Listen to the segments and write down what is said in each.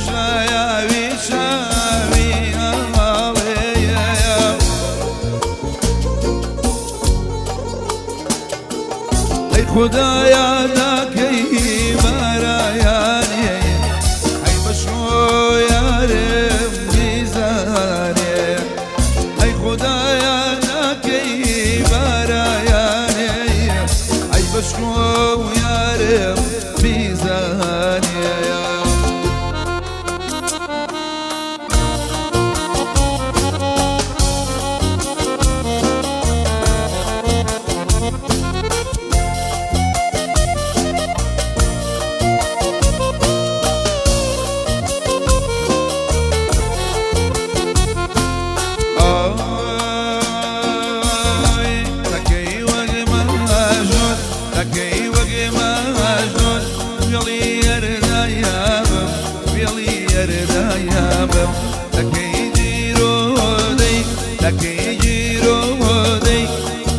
شایاوی چاوی ئاڵێ. ئەی خودایا ناکەی بارایانێ، ئەی بەشۆیارم بیزانێ. ئەی خودایا ناکەی بارایانێ، ئەی بەشۆیارم بیزانێ. ئای تەکەی وەک مەژنون، تەکەی وەک مەژنون، وێڵی ئەردایابم، وێڵی ئەردایابم. تەکەی گیرۆدەی، تەکەی گیرۆدەی،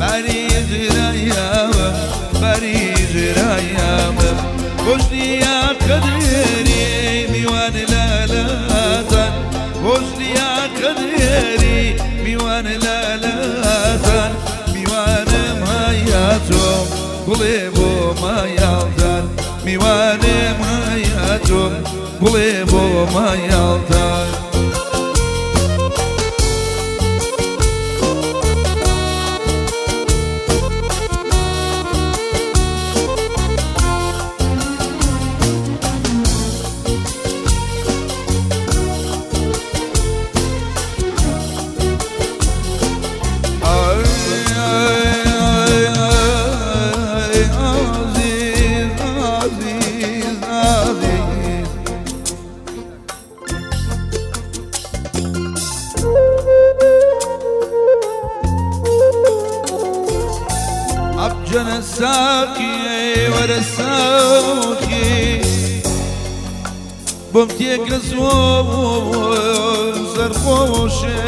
باری ژرایابم، باری ژرایابم. بۆشتیا قەدری میوان لالاتان، بۆشتیا قەدری میوان لالاتان. میوانم هەیاتۆم گوڵێ بۆ مایاڵتان، میوانم هەیاتۆم گوڵێ بۆ مایاڵتان. ئای ئای ئای ئازیز ئازیز ئازیز. ئەبجەنە ساقی وەرە ساقی، بۆم تێکە زۆر سەرخۆشێ.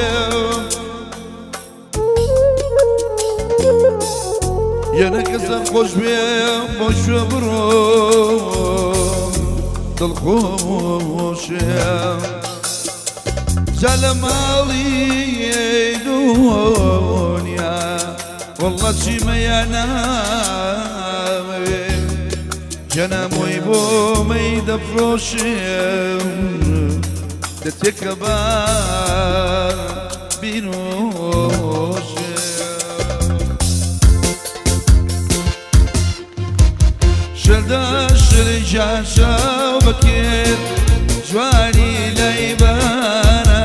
یەنەکە سەرخۆش بێ بۆ شوێ بڕۆ دڵخۆشێ. جا لە ماڵی دنیا والله چیمەیە نامەوێ، جەنەمۆی بۆ مەی دەفرۆشێ، دەتێکە بە بینۆشێ. شلدا شلجا شاو بەکێت جوانی لەیبانە،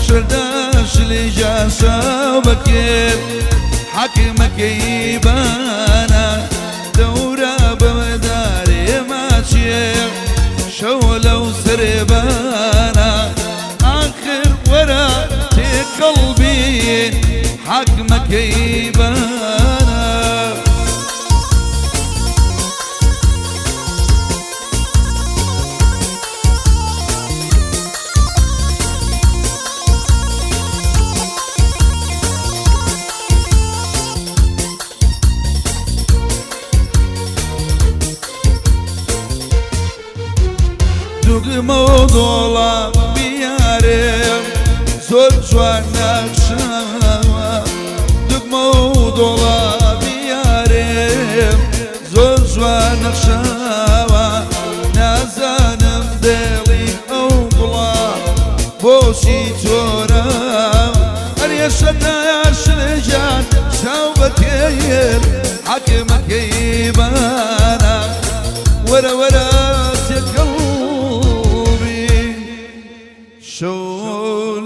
شلدا شلجا شاو بەکێت حاکمەکەی بانە. دەورە بەمەدارێ ماچێ شەو لەو سەربانە، ئاخر وەرە تێکەڵ بین حاکمەکەی بانە. دوگمە و دۆڵا بیارێم زۆر جوان نەخشاوە، دوگمە و دۆڵا بیارێم زۆر جوان نەخشاوە. نازانم دێڵی ئەو گوڵا بۆچی تۆرە، هەریەشە شلجان چاو بەکێر حاکمەکەی بانە. وەرە وەرە تێکەڵ بی شەو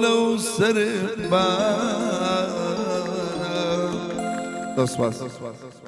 لەو سەربانە. دەست سپاس.